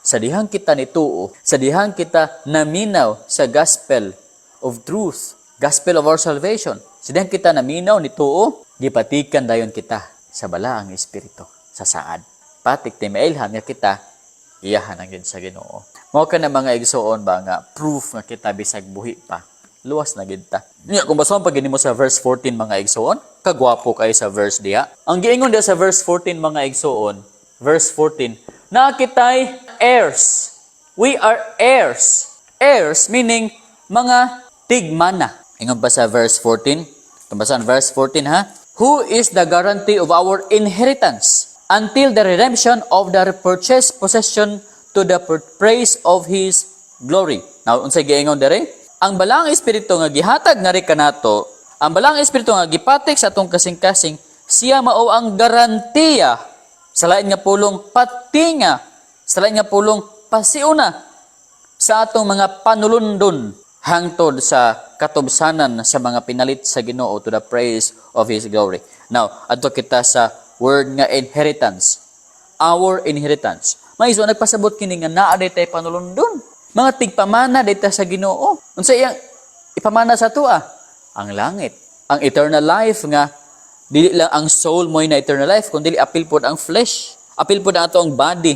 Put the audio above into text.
Sa dihang kita nituo, sa dihang kita naminaw sa gospel of truth, gospel of our salvation. Sa dihang kita naminaw nituo, gipatikan dayon kita sa Balaang Espiritu sa saad. Patik ti mailhan nga kita iyahan ang gid sa Ginoo. Mao kana, mga igsoon ba, nga proof nga kita bisag buhi pa, luwas na gid ta. Nya kung basahon pa gini mo sa verse 14, mga igsoon, kagwapo kay sa verse diha. Ang giingon diha sa verse 14, mga igsoon, verse 14, na kitay heirs. We are heirs. Heirs meaning mga tigmana. Ingon pa sa verse 14, tumbasan verse 14 ha. Who is the guarantee of our inheritance until the redemption of the purchased possession to the praise of His glory. Now, unsay giingon dere? Ang Balaang Espiritu nga gihatag nga ri kanato, ang Balaang Espiritu nga gipatik sa atong kasing-kasing, siya mao ang garantiya. Sa lain nga pulong, patinga. Sa lain nga pulong, pasiuna sa atong mga panulundon hangtod sa katubsanan sa mga pinalit sa Ginoo to the praise of His glory. Now, adto kita sa word nga inheritance. Our inheritance. Mga igsoon, nagpasabot kini nga naa day tay panulundon. Mga tigpamana day ta sa Ginoo. Unsa iyang ipamana sa atoa? Ang langit. Ang eternal life nga dili lang ang soul mo na eternal life, kundi apil pod ang flesh. Apil pod ang ato ang body.